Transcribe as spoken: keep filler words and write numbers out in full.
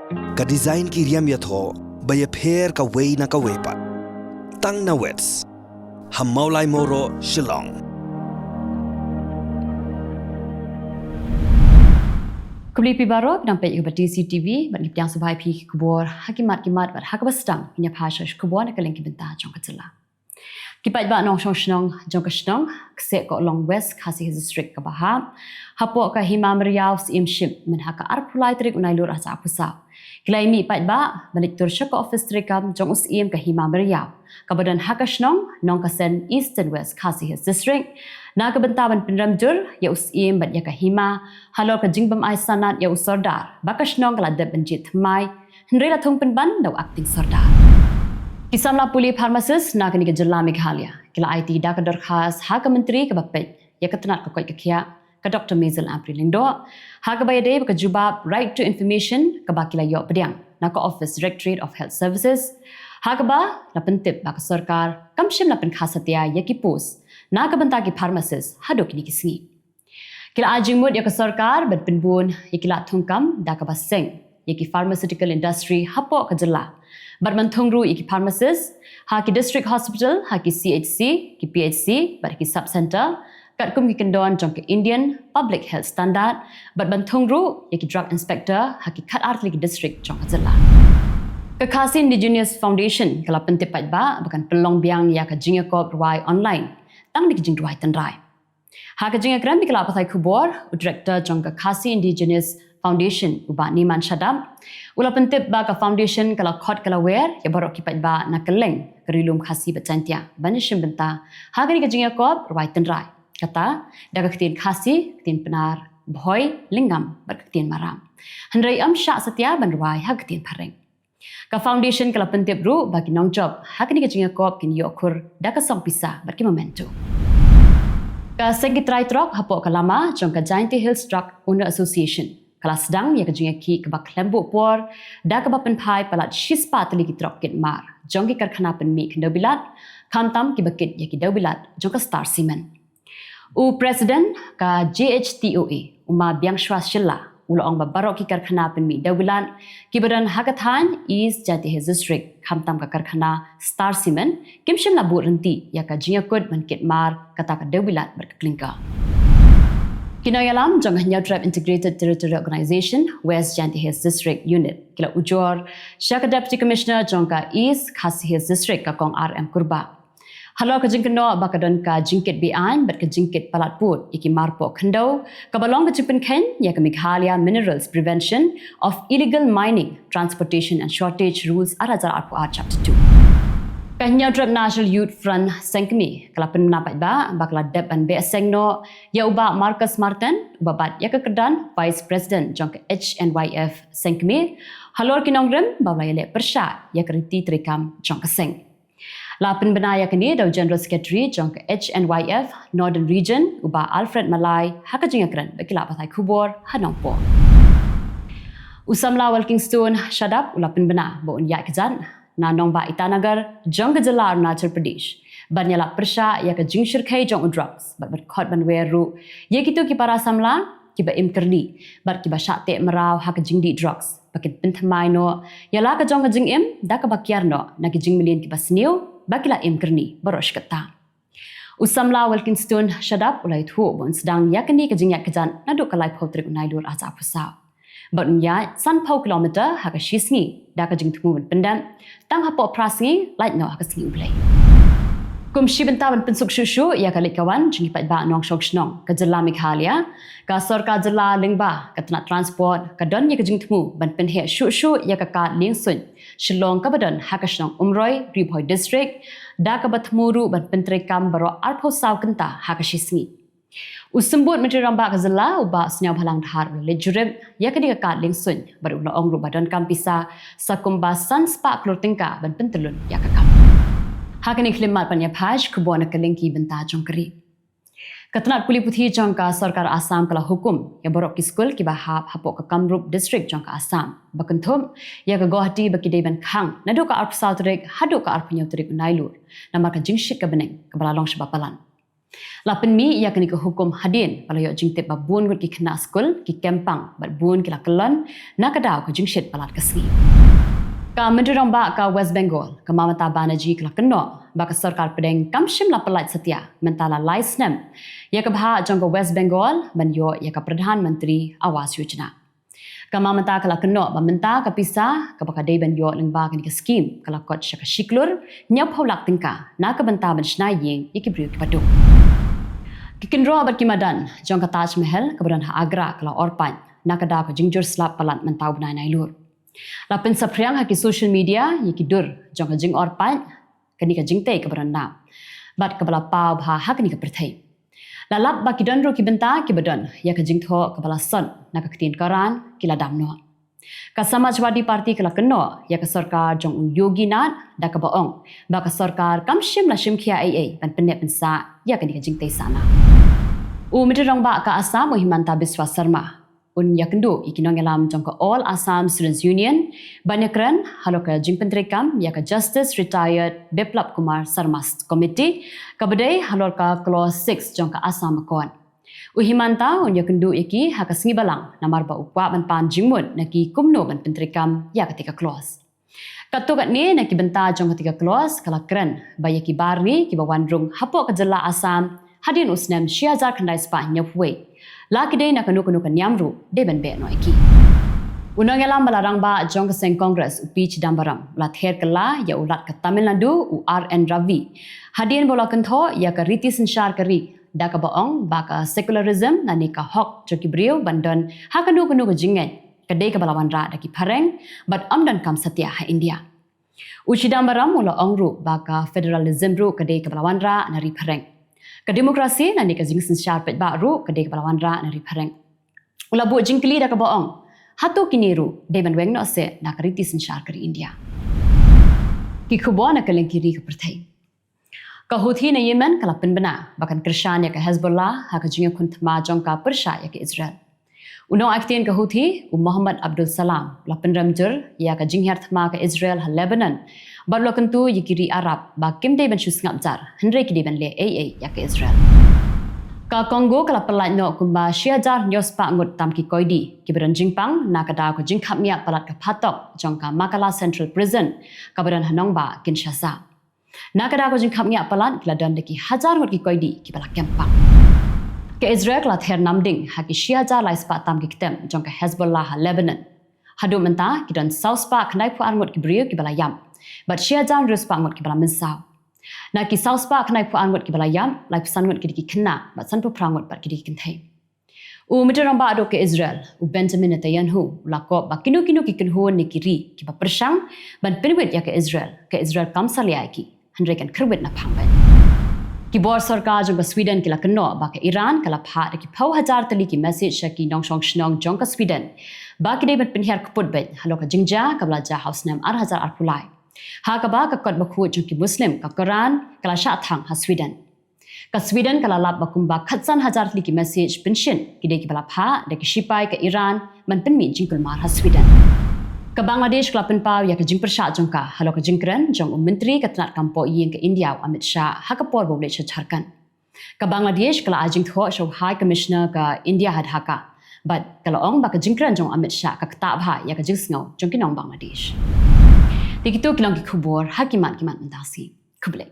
Ka design ki riam ïathoh ba ïapher kawei na kawei pat. Tang na Wits ha Mawlai Mawroh, Shillong. Khublei phi baroh, phi dang peit ïa ka T C T V bad ngi pdiang sngewbha ïa phi ki khubor ha ki mat ki mat bad ha kaba sdang ngin ïa phai sha ki khubor na ka liang ki bynta jong ka jylla. Ki paidbah nongshong shnong jong ka shnong Ksekohlong, West Khasi Hills District kaba hap hapoh ka Hima Meriaw, Syiem Ship mynha ka arphew lai tarik u Nailur arhajar arphew saw ki la ïa mih paidbah ban leit tur sha ka ophis treikam jong u Syiem ka Hima Meriaw kaba don ha ka shnong Nongkasen, Eastern West Khasi Hills District, na ka bynta ban pynrem jur ïa u Syiem bad ïa ka Hima halor ka jingbym ai sanad ïa u Sordar ba ka shnong ka la dep ban jied thymmai, hynrei la thung pynban da u acting Sordar. Ki samla pule pharmacist na kane ka jylla Meghalaya ki la aiti da ka dorkhas ha ka Myntri kaba peit ïa ka tnat ka koit ka khiah, ka Doktor Mazel Ampareen Lyngdoh, ha kaba ïadei bad ka jubab Right to Information kaba ki la ïoh pdiang na ka Office Directorate of Health Services, ha kaba la pyntip ba ka sorkar kam shym la pynkha satia ïa ki post na ka bynta ki pharmacist haduh kine ki sngi. Ki la ai jingmut ïa ka sorkar ban pynbun ïa ki lad thungkam da kaba seng ïa ki pharmaceutical industry hapoh ka jylla bad ban thung ruh ïa ki pharmacist ha ki district hospital, ha ki C H C, ki P H C bad ha ki sub centre, katkum ki kyndon jong ka Indian Public Health Standard, bad ban thung ruh ïa ki drug inspector ha ki khatar tylli ki district jong ka jylla. Ka Khasi Indigenous Foundation ka la pyntip paidbah ba kan pynlong biang ïa ka jingïakop rwai online tang da ki jingduwai tynrai. Ha ka jingïakren bad ki lad pathai khubor, u Director jong ka Khasi Indigenous Foundation, u Bah Niman Shadap, u la pyntip ba ka foundation ka la khot ka la wer ïa baroh ki paidbah na kylleng ka Ri Lum Khasi bad Jaiñtia ban ïashim bynta ha kane ka jingïakop rwai tynrai, kata da ka ktien Khasi, ktien Pnar, Bhoi, Lyngngam bad ka ktien Maram. Hynrei ym shah satia ban rwai ha ka ktien Phareng. Ka foundation ka la pyntip ruh ba ki nongjop ha kane ka jingïakop kin ïoh khur da ka song pisa bad ki memento. Ka seng ki trai trok hapoh ka lama jong ka Jaintia Hills Truck Owner Association ka la sdang ïa ka jingïakhih kaba khlem buh por, da kaba pynphai palat shispah tylli ki trok kit mar jong ki karkhana pynmih khyndew bilat, khamtam kiba kit ïa ki dew bilat jong ka Star Cement. U President ka J H T O A, u Ma Biangshwa Shylla, u la ong ba baroh ki karkhana pynmih dew bilat kiba don ha ka thaiñ East Jaintia Hills District, khamtam ka karkhana Star Cement, kim shym la buh ryntih ïa ka jingïakut ban kit mar kata ka dew bilat bad ka clinker. Ki nongïalam jong ka Hynñiewtrep Integrated Territorial Organization West Jaintia Hills District Unit ki la ujor sha ka Deputy Commissioner jong ka East Khasi Hills District, ka Kong R M Kurbah, halor ka jingkynnoh ba ka don ka jingkit be-aiñ bad ka jingkit palat pud ïa ki mar poh khyndew, kaba long ka jingpynkheiñ ïa ka Meghalaya Minerals Prevention of Illegal Mining, Transportation and Shortage Rules, arhajar arphew ar, Chapter two. Ka Hynñiewtrep National Youth Front Sengkmie ka la pynbna paidbah ba ka la dep ban beh seng noh ïa u Bah Marcus Martin, uba bat ïa ka kyrdan Vice President jong ka H N Y F Sengkmie, halor ki nongrim ba u la ïaleh pyrshah ïa ka riti treikam jong ka seng. La pynbna ïa kane da u General Secretary jong ka H N Y F Northern Region, u Bah Alfred Malai, ha ka jingïakren bad ki lad pathai khubor ha Nongpoh. U samla Walkingstone Shadap u la pynbna ba un ïaid kjat na nongbah Itanagar jong ka jylla Arunachal Pradesh ban ïalap pyrshah ïa ka jingshyrkhei jong u drugs bad ban khot ban wer ruh ïa kito ki para samla kiba im kyrni bad kiba shah teh mraw ha ka jingdih drugs ba kin pynthymmai noh ïa la ka jong ka jingim da kaba kiar noh na ki jingmlien kiba sniew ba ki la im kyrni baroh shi katta. U samla Walkingstone Shadap u la ïathuh ba un sdang ïa kane ka jingïaid kjat naduh ka laiphew tarik u Nailur arhajar arphew saw, bad un ïaid sanphew kilometer ha ka shi sngi da ka jingthmu ban pyndep tang hapoh phra sngi, lait noh ha ka sngi U Blei. Kum shi bynta ban pynsuk shuh shuh ïa ka leit ka wan jong ki paidbah nongshong shnong ka jylla Meghalaya, ka sorkar jylla lyngba ka tnat transport ka don ïa ka jingthmu ban pynheh shuh shuh ïa ka kad liengsuiñ Shillong kaba don ha ka shnong Umroi, Ri Bhoi District, da kaba thmu ruh ban pyntreikam baroh arphew saw kynta ha ka shi sngi. U Symbud Myntri Rangbah ka jylla, u Bah Sniawbhalang Dhar, u la leit jurip ïa kane ka kad liengsuiñ bad u la ong ruh ba donkam pisa sa kumba san spah klur tyngka ban pyntyllun ïa ka kam. Ha kane ka khyllipmat pat ïa phash khubor na ka liang ki bynta jong ka ri. Ka tnat pule puthi jong ka sorkar Assam ka la hukum ïa baroh ki skul kiba hap hapoh ka Kamrup District jong ka Assam ba kynthup ïa ka Guwahati ba ki dei ban khang naduh ka arphew saw tarik haduh ka arphew hynñiew tarik u Nailur, namar ka jingshit ka bneng kaba la long shaba palat. La pynmih ïa kane ka hukum hadien ba la ïoh jingtip ba bun ngut ki khynnah skul ki kem pang bad bun ki la kyllon na ka daw ka jingshit palat ka sngi. Ka Myntri Rangbah ka West Bengal, ka Mamata Banerjee, ka la kynnoh ba ka sorkar pdeng kam shym la pyllait satia mynta la lai snem ïa ka bhah jong ka West Bengal ban ïoh ïa ka Pradhan Mantri Awas Yojana. Ka Mamata ka la kynnoh ba mynta ka pisa kaba ka dei ban ïoh lyngba kane ka skim ka la kot sha ka shi klur hynñiewphew lak tyngka na ka bynta ban shna ïing ïa ki briew kiba duk. Ki kynroh bad ki madan jong ka Taj Mahal kaba don ha Agra ka la or paid na ka daw ka jingjur slap palat mynta u bnai Nailur. La pynsaphriang ha ki social media ïa ki dur jong ka jingor paid kane ka jingtei kaba don na bad kaba la paw bha ha kane ka pyrthei. La lap ba ki don ruh ki bynta kiba don ïa ka jingthoh kaba la sot na ka ktien Koran ki la dam noh. Ka Samajwadi Party ka la kynnoh ïa ka sorkar jong u Yogi Nath da kaba ong ba ka sorkar kam shym la shim khia ei ei ban pynneh pynsah ïa kane ka jingtei sahna. U Myntri Rangbah ka Assam, u Himanta Biswa Sarma, un ïakynduh ïa ki nongïalam jong ka All Assam Students Union ban ïakren halor ka jingpyntreikam ïa ka Justice Retired Biplab Kumar Sarma Committee kaba dei halor ka Clause six jong ka Assam Accord. U Himanta un ïakynduh ïa ki ha ka sngi Balang namar ba u kwah ban pan jingmut na ki kumno ban pyntreikam ïa kata ka clause. Katto katne na ki bynta jong kata ka clause ka la kren ba ïa ki bar ri kiba wan rung hapoh ka jylla Assam hadien u snem shi hajar khyndai spah hynñiewphew wei, la ki dei na kano kano ka niam ruh dei ban beh noh ïa ki. U nongïalam ba la rangbah jong ka seng Congress, u P Chidambaram, u la ther kylla ïa u Lat ka Tamil Nadu, u R N Ravi, hadien ba u la kynthoh ïa ka riti synshar ka ri da kaba ong ba ka secularism lane ka hok jong ki briew ban don ha kano kano ka jingngeit ka dei kaba la wanrah da ki phareng bad ym donkam satia ha India. U Chidambaram u la ong ruh ba ka federalism ruh ka dei kaba la wanrah na ri phareng. Ka demokrasi lane ka jingsynshar paidbah ruh ka dei kaba la wanrah na ri phareng. U la buh jingkylli da kaba ong, hato kine ruh dei ban weng noh seh na ka riti synshar ka ri India? Ki khubor na ka lyngkiri ka pyrthei. Ka Houthi na Yemen ka la pynbna ba kan kyrshan ïa ka Hezbollah ha ka jingïakhun thma jong ka pyrshah ïa ka Israel. U nongaiktien ka Houthi, u Mohammad Abdul Salam, u la pynrem jur ïa ka jinghiar thma ka Israel ha Lebanon bad u la kyntu ïa ki ri Arab ba kim dei ban shu sngap jar hynrei ki dei ban leh ei ei ïa ka Israel. Ka Congo ka la pyllait noh kumba shi hajar hynñiew spah ngut tam ki koidi kiba don jingpang na ka daw ka jingkhapngiah palat ka phatok jong ka Makala Central Prison kaba don ha nongbah Kinshasa. Na ka daw ka jingkhapngiah palat ki la don da ki hajar ngut ki koidi kiba la kem pang. Ka Israel ka la ther namding ha ki shi hajar lai spah tam ki ktem jong ka Hezbollah ha Lebanon. Haduh mynta ki don saw spah khyndaiphew ar ngut ki briew kiba la ïap bad shi hajar hynriew spah ngut kiba la mynsaw. Na ki saw spah khyndaiphew ar ngut kiba la ïap, laiphew san ngut ki dei ki khynnah bad sanphew phra ngut pat ki dei ki kynthei. U Myntri Rangbah duh ka Israel, u Benjamin Netanyahu, u la kop ba kino kino ki kynhun ne ki ri kiba pyrshang ban pynwit ïa ka Israel, ka Israel kam salia ïa ki, hynrei kan kyrwit na phangbeit. Ki bor sorkar jong ka Sweden ki la kynnoh ba ka Iran ka la phah da ki phew hajar tylli ki message sha ki nongshong shnong jong ka Sweden ba ki dei ban pynhiar kput beit halor ka jingjia kaba la jia ha u snem ar hajar arphew lai, ha kaba ka kot bakhuid jong ki Muslim, ka Koran, ka la shah thang ha Sweden. Ka Sweden ka la lap ba kumba khatsan hajar tylli ki message pynshit ki dei kiba la phah da ki shipai ka Iran ban pynmih jingkulmar ha Sweden. Ka Bangladesh ka la pynpaw ïa ka jingpyrshah jong ka halor ka jingkren jong u Myntri ka tnat kam pohïing ka India, u Amit Shah, ha ka por ba u leit sha Jharkhand. Ka Bangladesh ka la ai jingthoh sha u High Commissioner ka India ha Dhaka bad ka la ong ba ka jingkren jong u Amit Shah ka ktah bha ïa ka jingsngew jong ki nong Bangladesh. Te kito ki long ki khubor ha ki mat ki mat mynta ka sngi. Khublei.